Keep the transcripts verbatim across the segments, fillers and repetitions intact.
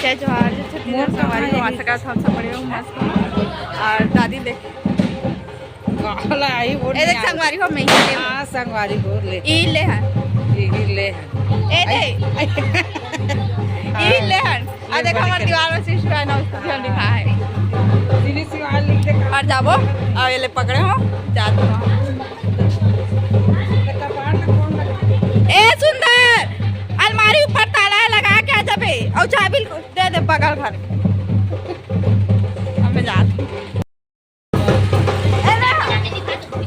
जय जोहार, जय छत्तीसगढ़। संगवारी हो, आशा करत हम सब बड़े हो, मस्त हो। और दादी देख, काला आई वो ए देख, संगवारी हो, मैं ही ले। हाँ, संगवारी हो ले। ई ले हन। ई ले हन। ए दे। आई। ई ले हन। आ ये देखो, हमारे दीवार में शिशु है ना, उसको भी हम दिखा है। और जाबो, और ये ले पकड़े हो, जात हो। ए सुंदर, अलमारी ऊपर ताला लगा के आ जाबे, और चाबी दे दे बगल घर में। हमें जात। ए ना,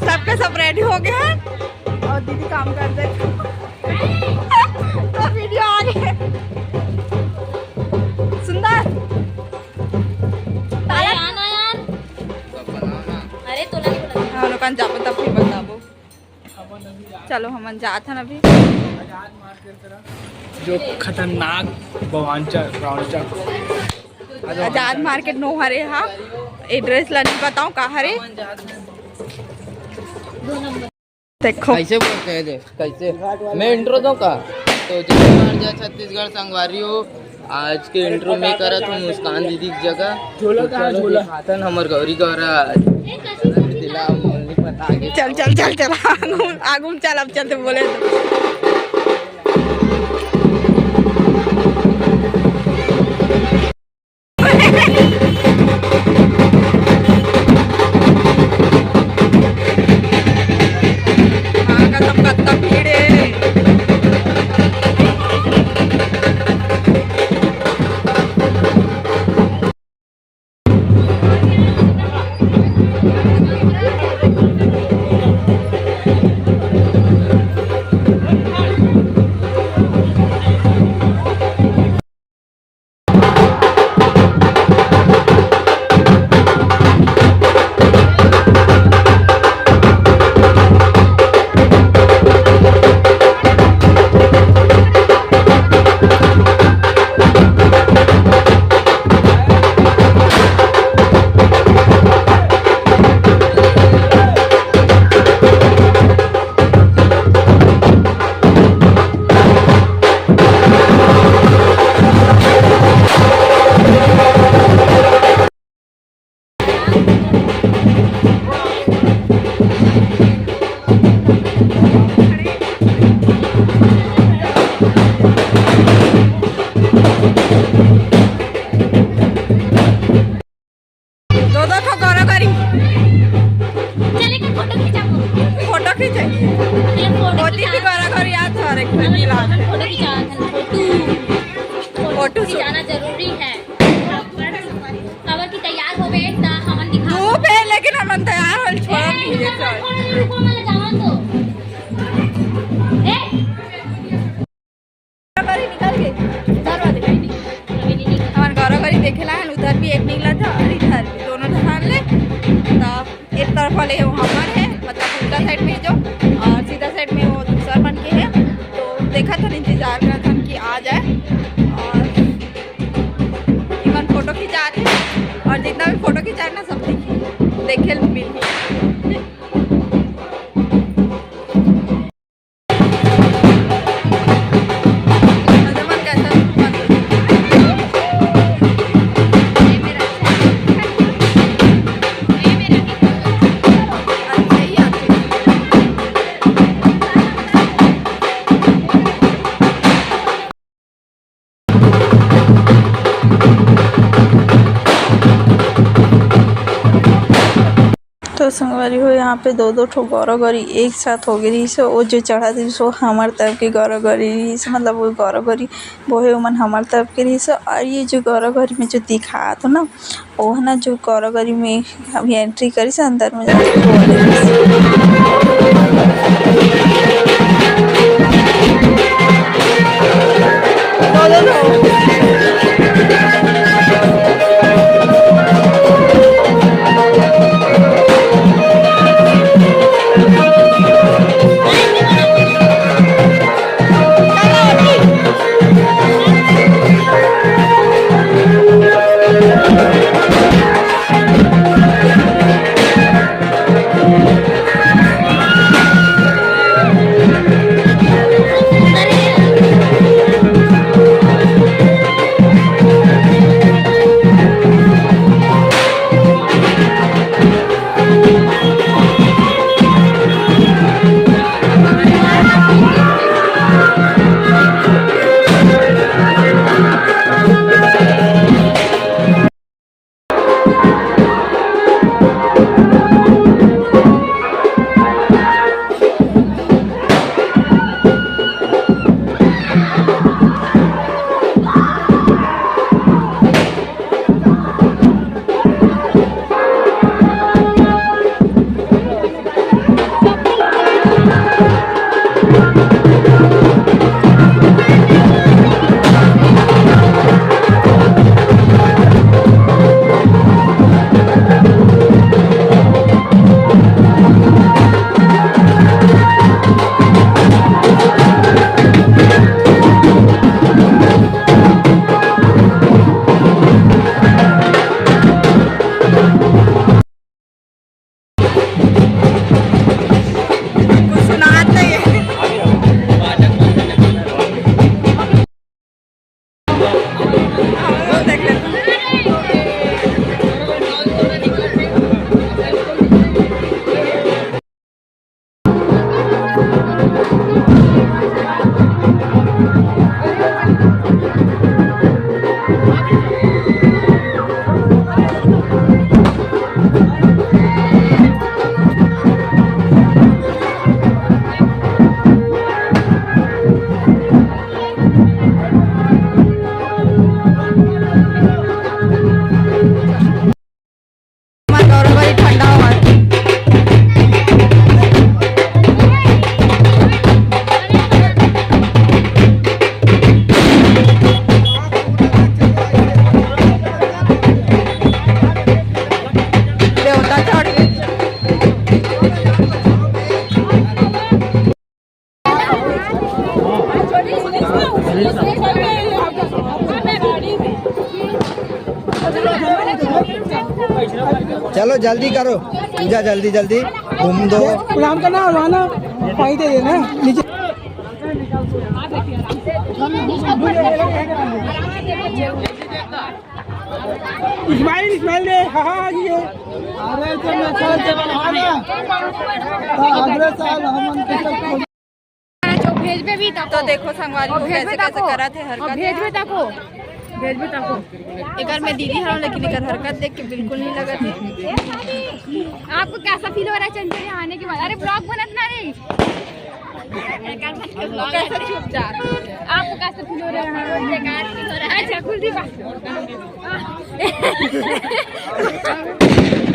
सबके सब रेडी हो गए हैं और दीदी काम कर दे। तो वीडियो आ गई। सुंदर, ताला आना यार। अरे तो नहीं बोला। हाँ, लोगन जाबो तब फिर बताबो। चलो, हमन जात हन अभी। जो खतरनाक बवांचर राउंचर। आजाद मार्केट नो हरे हा। एड्रेस ला नहीं बताऊं का हरे। देखो। कैसे बोलते हैं देख, कैसे? मैं इंट्रो दूं का? तो जय जोहार, जय छत्तीसगढ़ संगवारी हो। आज के इंट्रो में करत हूँ मुस्कान दीदी की जगह। झोला तो कहाँ चलो झोला? दिखातन हमर गौरी गौरा। दिला मोल नहीं पता आगे। चल, चल, चल, चल, आगू, आगू में चल, अब चलते बोले तो। हाँ, कसम, कत्ता भीड़ है। दो दो ठो गौरा गौरी। चल, एक फोटो खिंचा। फोटो खींचे। ये फोटो होती भी खिंचा। गौरा गौरी याद था, एक फोटो खिंचा, फोटो। Photo photo shoot। खिंचाना जरूरी है। काबर कि तैयार होबे त हमन दिखा। धूप है, लेकिन हमन तैयार होल छोड़ ए, नहीं है, इधर चल। थोड़ा देर रुको, मैं जावा तो। ए! गौरा गौरी निकल गई। उधर वाले नहीं निकल। अभी नहीं निकल। हमारे गौरा गौरी देखे ला है, उधर भी एक निकला था और इधर भी, दोनों ध्यान ले। तो एक तरफ वाले वो हमारे है, मतलब उल्टा साइड में जो, और सीधा साइड में वो दूसरा मन के है। तो देखा था, इंतजार करा था कि आ जाए। और इवन फोटो खिंचा रहे हैं, और जितना भी फोटो खिंचा रहे ना, सब देखिए, देखे मिल गई। तो संगवारी हो, यहाँ पे दो दो ठो गौरा गौरी एक साथ हो गई रहिस। वो जो चढ़त रहिस, वो हमर तरफ के गौरा गौरी रहिस, मतलब वो गौरा गौरी बोहे, ओमन हमर तरफ के रहिस। और ये जो गौरा गौरी में जो दिखात हो ना, वो है ना, जो गौरा गौरी में अभी एंट्री करिस अंदर में जाके वो वाले। चलो जल्दी करो पूजा, जल्दी जल्दी घूम दो। राम का नाम हुआ ना, पानी दे देना नीचे। स्माइल, स्माइल दे, हाँ, हाँ, ये। अरे, तो मैं साल से बना ना। तो अगले साल हम उनके सब जो भेजबे भी तको। तो देखो संगवारी हो, भेजबे कैसे कैसे तको। करा थे और हरकत। भेजबे तको, भेजबे तको। एकर मैं दीदी हूँ, लेकिन एकर हरकत देख के बिल्कुल नहीं लगा थे। आपको कैसा फील हो रहा है चंचल यहाँ आने के बाद? अरे, ब्लॉग बनत ना रे। कैसा चुपचाप। आपको कैसा फील हो रहा है? बेकार फील हो रहा है। अच्छा, कुलदीप।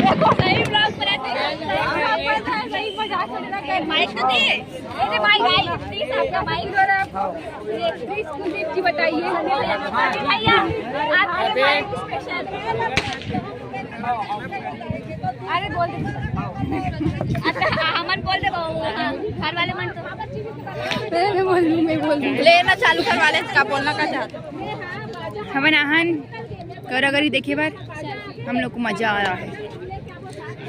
देखो, सही ब्लॉग बनाते हैं, सही ब्लॉग बनता है, सही मजाक करना है। माइक तो दे। अरे भाई, भाई, प्लीज आपका माइक दो ना। प्लीज कुलदीप जी बताइए। भैया, आपके लिए माइक स्पेशल। अरे बोल दे। अच्छा, हमन बोल दे, वो, हाँ, घर वाले मन तो। मैं बोल दूँ, मैं बोल दूँ। लेना चालू करवा ले, का बोलना का चाहत। हमन आहन गौरागौरी देखे बर, हम लोग को मजा आ रहा है।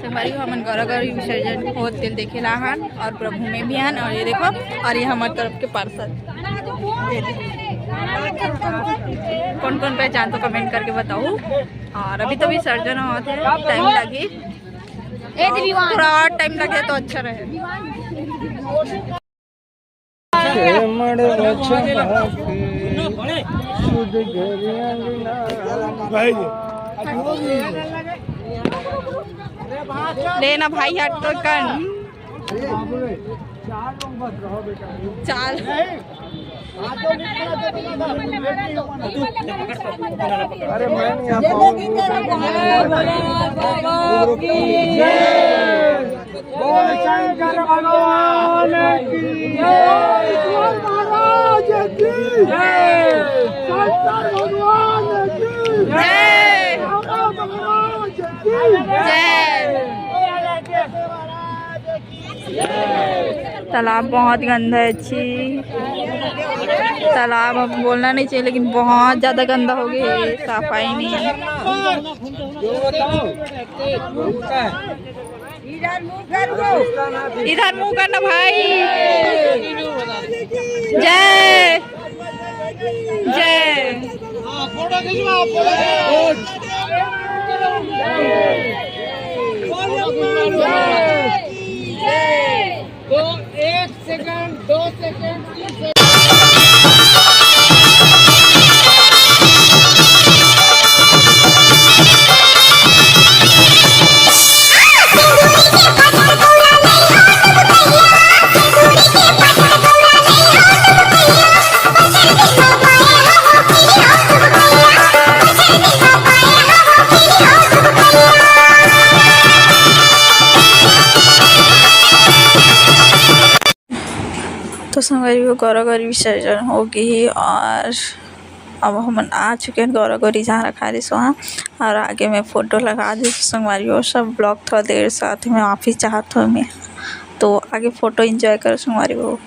संगवारी हो, हमन गौरागौरी विसर्जन होत तेल देखे ला हन और पूरा घूमे भी हन। और ये देखो, और ये हमारे तरफ के पार्सल। कौन कौन पहचान तो कमेंट करके बताओ। और अभी तो विसर्जन होत है, टाइम लगी। ए, दीदी, वहाँ। थोड़ा और टाइम लगे तो अच्छा रहे। लेना भाई, हट तो कन। चाल। अरे मैं नहीं आ पाऊंगा। बोल शंकर भगवान की जय। ईश्वर महाराज की जय। शंकर भगवान की जय। राम महाराज की जय। तालाब बहुत गंदा है। अच्छी तालाब, अब बोलना नहीं चाहिए, लेकिन बहुत ज्यादा गंदा हो गया है, सफाई नहीं है। इधर मुंह करना भाई। जय जय। दो, एक सेकंड, दो सेकंड, तीन सेकंड। तो संगवारी हो, गौरा गौरी विसर्जन हो गई और अब हमन आ चुके हैं गौरा गौरी जहाँ रखा रही सो, और आगे मैं फोटो लगा दी। तो संगवारी हो, सब ब्लॉग थोड़ा देर साथ में आप ही चाहत हो मैं, तो आगे फोटो एंजॉय करो संगवारी हो।